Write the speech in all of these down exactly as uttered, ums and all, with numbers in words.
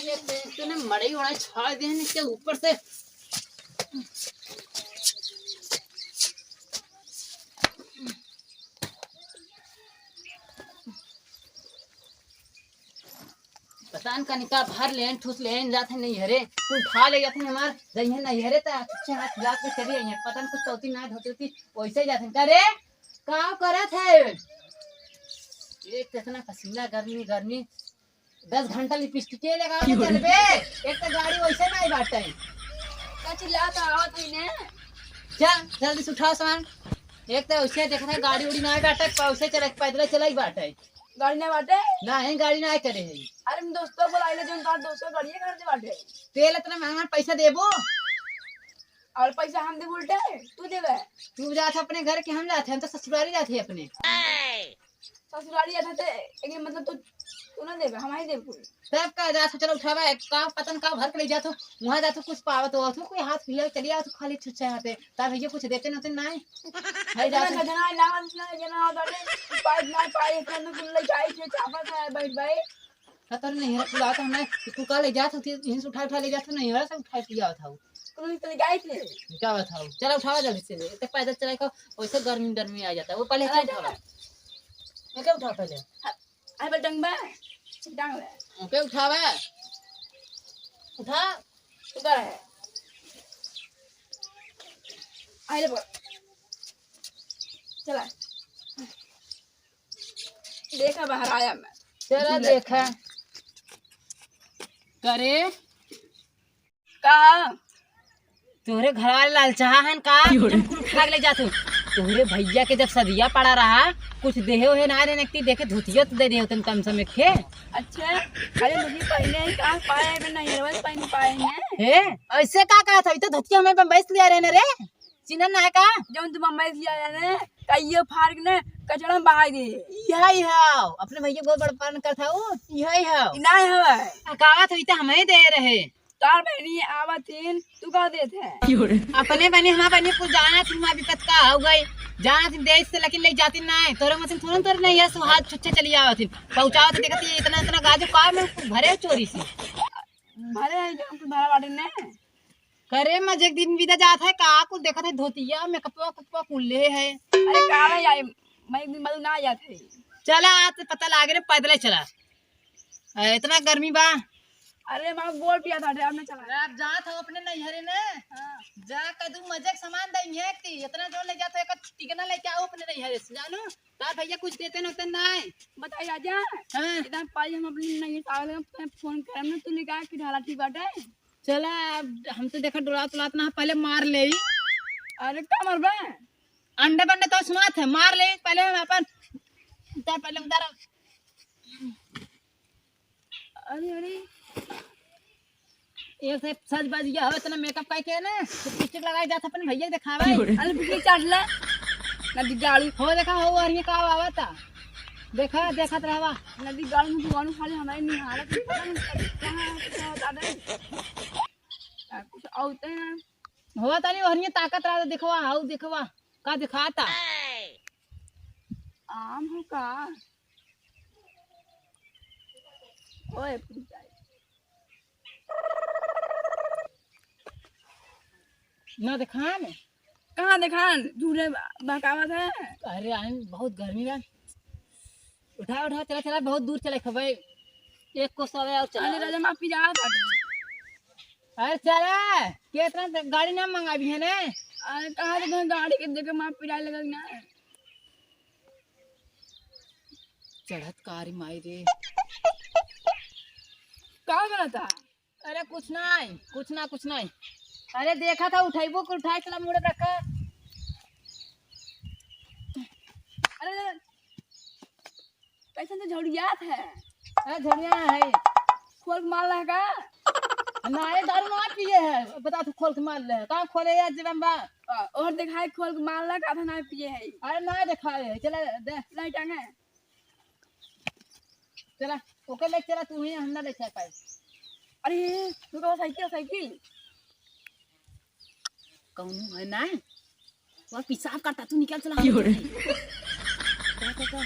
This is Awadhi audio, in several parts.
ये तो इतने मड़ई उड़ई छाड़ दे हैं इसके ऊपर से। पता न कनिका भर लेन, ठूस लेन, जात है नैहरे। तू उठा ले जात है हमार, जइहे नैहरे त अच्छे हाथ जात में चली आइहे। पता न कुछ तौती ना धोती होती, वैसे ही जात है। का रे? का करत है? एक तो इतना पसीना, गर्मी, गर्मी। दस घंटा लिपस्टिके लगावे चलबे। एक तो गाड़ी वैसे ना आई बाटे। का चिल्लात आवत है ने? चल, जल्दी से उठाओ सामान। एक तो वैसे देखत है गाड़ी उड़ी ना आई बाटे, वैसे चले, पैदल चलाई बाटे। गाड़ी ना बाटे? नहीं, गाड़ी ना करे है। अरे, हम दोस्तों को लाइले, जो उनका दोस्तों गाड़ी खरीदे बाटे। तेल इतना महंगा, पैसा देबो? और पैसा हम देबो उल्टे, तू देबे? तू जात है अपने घर के, हम जात है, हम तो ससुरारी जात है अपने। ससुरारी जात है तो एक मतलब तू, तू ना देबे, हम ही देबे। तब का जात हो, चलो उठावा, एक का पतन का भर के ले जात हो, वहाँ जात हो कुछ पावत हो, तू कोई हाथ पिया चली आवत हो खाली छुच्छे हाथे, तब भैया कुछ देते नते ना है। है इतना जात हो। गधना लाल ना जना बाटे, पाई ना पाई, इतना कुल ले जाई थे, चापा था बैठ भाई। का तोरे नैहरा कुल आवत है ना, कि तू का ले जात हो, यहीं से उठा उठा ले जात हो, नैहरा से उठा पिया आवत हो। कुल ले जाई थे। क्या आवत हो? चला उठावा जल्दी से, इतने पैदल चला का, वैसे गर्मी डर्मी आ जाता है, वो पहले अरे चल उठावा। चला। ओके उठा पहले। अरे बटंग बा, टांग बा। ओके उठावा। उठा। उधर है। अरे बोल। चला। देखा बाहर आया मैं। चला देखा। करे। का? तोहरे घर वाले लालचाहा हन का? क्यों रे? तुम कुल उठा के ले जात हो। तोहरे भैया के जब सदिया पड़ा रहा, कुछ देहे ओहे ना रे नकती, देखे धोतिया तो दे दे होतन कम से में खे। अच्छा, अरे मुझे पहले ही कहाँ पाए, मैं नहीं रोज पहन पाए हैं। हे, ऐसे का कहा था? ये तो धोतिया हमें बम्बई से लिया रहे ना रे, चिन्हन ना है का? जब तुम बम्बई से लिया रहे ना, कहियो फाड़ के ना कचड़ा में बहा दे। यही है, अपने भैया बहुत बड़ा पालन करता हूँ, यही है। ई ना हवे। आ, कहा था, ये तो हमें दे रहे। तोर बहिनी आवत हिन, तू का देत है? अपने बहिनी, हमार बहिनी कुल जानत हिन, हमार विपत का हो गई। जानत हिन देश से, लेकिन ले जाती नाय। तोरे मसिन थोड़न तोरे नहीं है, सुहाग छुच्छे चली आवत हिन। पहुँचावत देखत ही, इतना, इतना गाजो का में कुल भरे चोरी से। भरे है, जो कुल भरा बाटे ने। करे मजे के दिन बीता जात है, का कुल देखत है, धोतिया, मेकअपवा, कुपवा कुल ले है। अरे का ले आई, मैं एक दिन बाद ना जात है। चला, आज पता लागे रे, पैदल चला। अरे, इतना गर्मी बा। अरे, माँ, गोड़ पिया था, ड्राम में चला। अरे, आप जात हो अपने नैहरे ने? हाँ। जा, कदू मजे के सामान देंगे कि इतना जोर ले जात हो, एक टिकना लेके आओ अपने नैहरे से, जानू? तार भैया कुछ देते न होते ना है। बताई राजा, हाँ। इतना पाई हम अपने नैहर से आवे, फोन करम ना, तू निकाल के ढाला ठीक बाटे। चला, अब हम तो देखा डोलात उलात ना, पहले मार ले। अरे, का मरबे? अंडे बंडे तो सुनात है, मार ले, पहले हम अपन, उतार, पहले उतार। अरे, अरे। ये से सज बज गया हो, इतना मेकअप काहे के ना? लिपस्टिक लगाई जात अपन भैया के देखावे। अरे, बिजली चाट ले। नदी गाड़ी। हो देखा, हो, और ये का आवा था? देखा, देखत रहवा। नदी गाड़ी में दुआनु खाली हमारे निहारत है, पता नहीं कहाँ, कहाँ होता है। आ, कुछ औते हैं। हो तनी ओहरिये ताकत रहा, देखवा, हाउ देखवा, का दिखाता? आम हो का? ओए, फूट जाए। ना देखान। कहाँ देखान? दूर है, बहकावत है। अरे, आइन बहुत गर्मी बा। उठा, उठा, चला, चला, बहुत दूर चले खबे। एक कोस आवे और चला। अरे, राजा, माँ पिरात बाटे। अरे, चला, केतना त गाड़ी ना मंगावी है ने? अरे, कहाँ तो तुम्हें गाड़ी के देखे माँ पिराए लगल ना। चढ़त कारी माई रे। का करता? अरे कुछ नाई, कुछ ना, कुछ नाई। अरे देखा था उठाइबो, कुल उठाए चला मुड़े रखा। अरे, अरे, कैसन तो झौड़ियात है। अरे झौड़िया है। खोल के मार लगा। ना, ये दारू ना पिए है। बता तू खोल के मार ले। कहाँ खोले यार जीवन बा? आ, और दिखाए खोल के मार लगा, आधा ना पिए है। अरे ना दिखाए, चला दे। नहीं टांगे। चला, ओके ले चला, तू ही हम ना ले चल पाए। अरे, रुको, साइकिल, साइकिल। कौनो है ना? वह पेशाब करता, तू निकल चला। क्यों रे? का, का, का?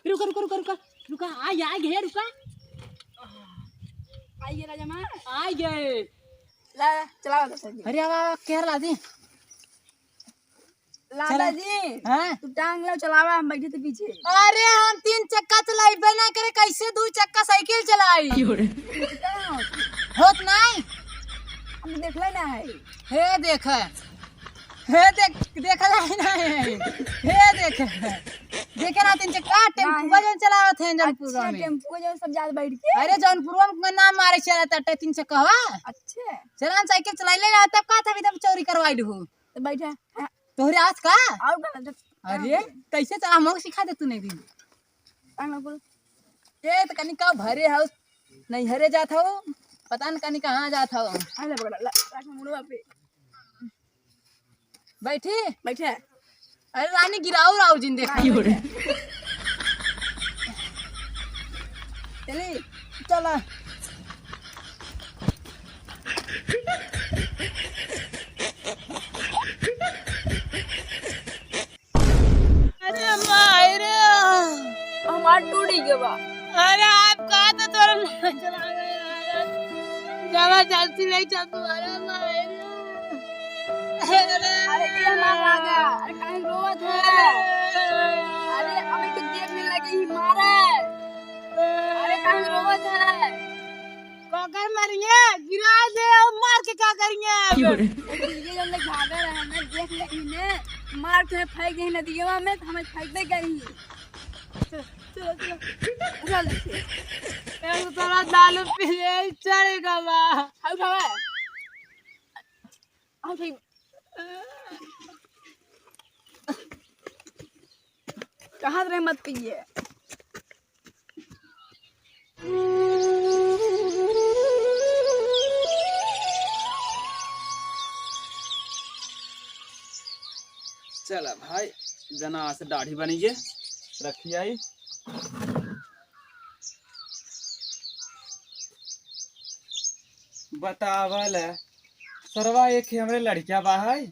रुका, रुका, रुका, रुका, रुका, आ, आ गए, रुका। आ गए राजा माँ। आ गए। ला, चलावा तो सही। अरे, आवा, आवा, केहर ला दी। लाला चला। जी, हाँ? तू टांग लो, चलावा, हम बैठे थे पीछे। अरे, हम तीन चक्का चलाइबे ना करे, कैसे दू चक्का साइकिल चलाई? क्यों रे? होत नहीं? हम देखले ना है। हे देख, हे देख, देखा जाए ना है। हे देख, देखे ना तीन चक्का, टेम्पो नहीं। जौन चलावत हैं जौनपुर अच्छा, में। टेम्पो जौन सब जात बैठ के? अरे, जौनपुर में ना मारे चला था, तीन चक्का हवा। अच्छा। चला, हम साइकिल चलाई ले, तब का था, अभी तब चोरी करवाई लू। तो बैठा। तोहरे आज का? और का? अरे, कैसे चला? हमको सिखा दे तू नहीं दिन। टांग लो, बोल। ए, तो कनी का भरे हो, नहीं हरे जात हो, पता न कनी कहाँ जात हो। आ ले, पकड़ा, ला, रख मुड़वा पे। बैठी? बैठे। अरे, रानी गिराओ, राव जिन देखा। हाँ, बैठे। चली, चला। अरे माई रे। हमार टूट गया बा। अरे आप का तो तोर चला गए यार। जबरदस्ती नहीं चल तू, अरे माई रे। अरे ये ना लागा, अरे काहे रोवत है? अरे अबे के देख में लगी ही मारे। अरे काहे रोवत है? काकर मारिए, गिरा दे और मार के का करिए अब? क्यों रे? ये जो ले भागा रहा है ना, देख ले इन्हें, मार के फेंक दे नदिया में, तो हमें फेंक दे गई। चलो, चलो, चलो। जल्दी से। ए, तो थोड़ा दारू पी ले, चढ़ेगा बा। हाउ उठावे। हाउ उठाई। कहाँ रहे मत कहिए। चला भाई, जना से दाढ़ी बनिए, रखी आई। बतावल, सरवा एक ही हमरे लड़किया बा है,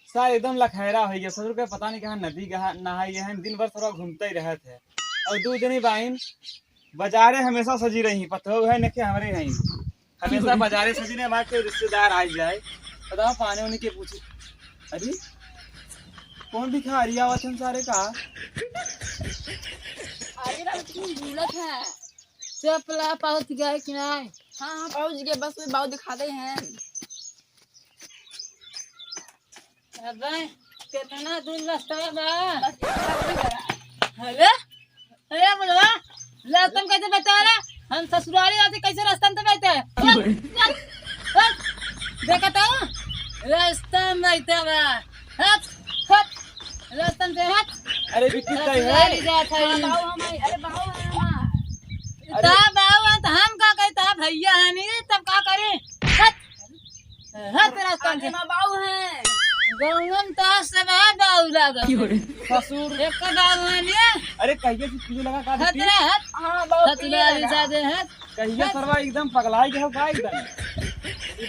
सार एकदम लखैरा होइ गया। ससुर के पता नहीं कहाँ नदी गहा, नहाई गए हैं, दिन भर सरवा घूमते ही रहत है। और दू जनी बाइन बाजारे हमेशा सजी रही, पतोह है नखे हमरे हैं, हमेशा बाजारे सजी रही, हमारे कोई रिश्तेदार आ जाए, बताओ पानी उनी के पूछी। अरे कौन भिखारी आवत हैं सारे का? अरे बाबू तुम भूलत है। चपला पहुँच गए कि नहीं? हाँ, हाँ, पहुँच गए, बस वे बाबू दिखा दे हैं। अबे, कितना दूर रास्ता बा? बस इतना दूर है। अरे, अरे बुढ़वा, रास्ता में कैसे बता रहा? हम ससुराली आते कैसे रास्ता में तो बता? हट, हट, हट। देखा तो, रास्ता में बता बा। हट, हट, रास्ता में से हट। अरे बिट्टू, ससुराली जात है। हाँ, बाऊ हम, अरे बाऊ है हमार। अरे। ता बाऊ है तो हम का करी, ता भैया है नहीं, तब का करी? हट। हट रास्ता से। आगे माँ बाऊ हैं। गौंगम तो सब है बाऊ लागत। क्यों रे? ससुर। एक का बाऊ है ने? अरे कहिए से पीछे लगा का हट बिट्टी? रे, हट। हाँ, बाऊ हट पीछे रे, लगा। जा दे, हट। कहिए हट। सरवा एकदम पगलाई गए हो का एकदम?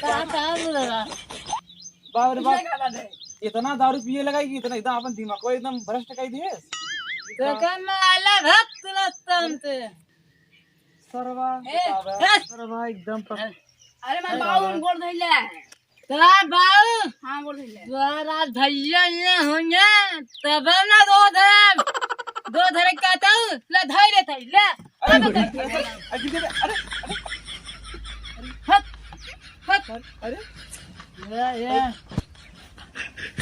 का, का बोल रहा? बाप रे बाप। पीछे लगा दे। इतना दारू पिए लगा कि इतना एकदम अपन दिमाग को एकदम भ्रष्ट कर दिए। तो कम आला भक्त रस्तम से। सरवा, ए, बतावे, ए। सरवा एकदम पक-, अरे, मैं अरे बाऊ बाबा। गोड़ धइले। तोरा बाऊ? हाँ, गोड़ धइले। तोरा भैया ये होंगे, तब ना दो धरे, दो धरे कहता हूँ, ले धइले थई, ले। अरे, तब अरे, अरे, अरे, अरे, अरे, हट, हट। अरे। ये, ये।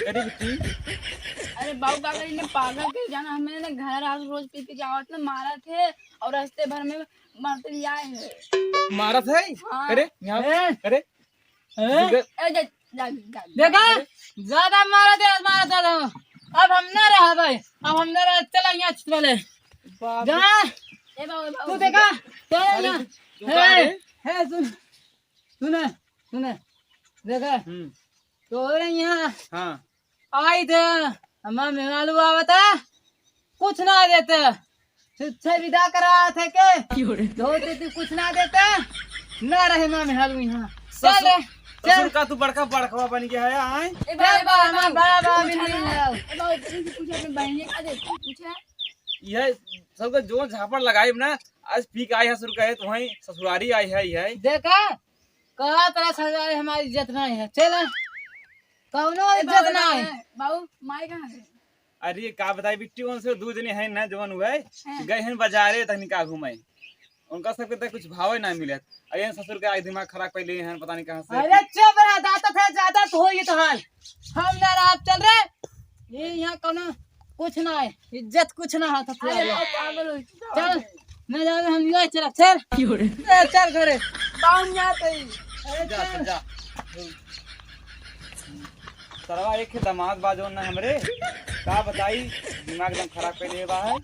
अरे बिट्टी। अरे बाऊ का करी ने पागल के जाना, हमें ने घर आज रोज पी पी के आवत ने मारा थे और रास्ते भर में मारते ले आए हैं। मारत है? हाँ। अरे, यहाँ, ए। अरे। ए। जिगर। ए, जा, जा, जा, जा। देखा? अरे। ज्यादा मारा दे, मारा दे। अब हम ना रह भाई, अब हम ना रह, चला यहाँ से पहले। बाप रे। जा। ए बाबू, ए बाबू। तू देखा? चल अरे, यहाँ। तू, तू कहाँ हे, रे? हे, सुन। सुने, सुने। देखा? हम्म। तोरे यहाँ हाँ। आई थे, हमार मेहरारू आवता, कुछ ना देते। तुझसे विदा करा थे के? क्यों रे? धोती तू कुछ ना देते, ना रहे ना में हाल हुई। हाँ, चल रे, ससुर, ससुर चल। का तू बड़का बड़कवा बन गया है, आए? ए चल, बाबा, बाबा, बाबा, बाबा, पूछा मिल ना। जाओ। ए बाबा, पूछा, पूछा अपने बहन के, अरे, पूछा। यह सबके जो झापड़ लगाई ना, आज पी के आई है ससुर कहे, तो वहीं ससुरारी आई है, यह। देखा, कहा तेरा ससुरारी हमारी इज्जत नहीं है, चल। कौनो ए इज्जत बाबू, ना है। बाबू, माई कहाँ है? अरे का बताई बिट्टी, उनसे दू जने हैं ना जवन हुए, हाँ। गए हैं बाजारे तनी का घूमे, उनका सबके तक कुछ भावे ना मिलत। अरे ससुर के आज दिमाग खराब कर लिए हैं, पता नहीं कहाँ से। अरे चुप रह, दादा थे ज्यादा तो होई तो हाल। हम ना रात चल रहे, ये यहाँ कौनो कुछ ना है, इज्जत कुछ ना है तो अरे फिर। बाबू, पागल हो चल, मैं जा रहा, हम ये चल, चल। क्यों रे? ए, चल घरे। बाउन जात है। अरे जा, चल। जा। सरवा एक ही दामाद बा जौन ना हमरे, का बताई, दिमाग एकदम खराब कर लिए बा है।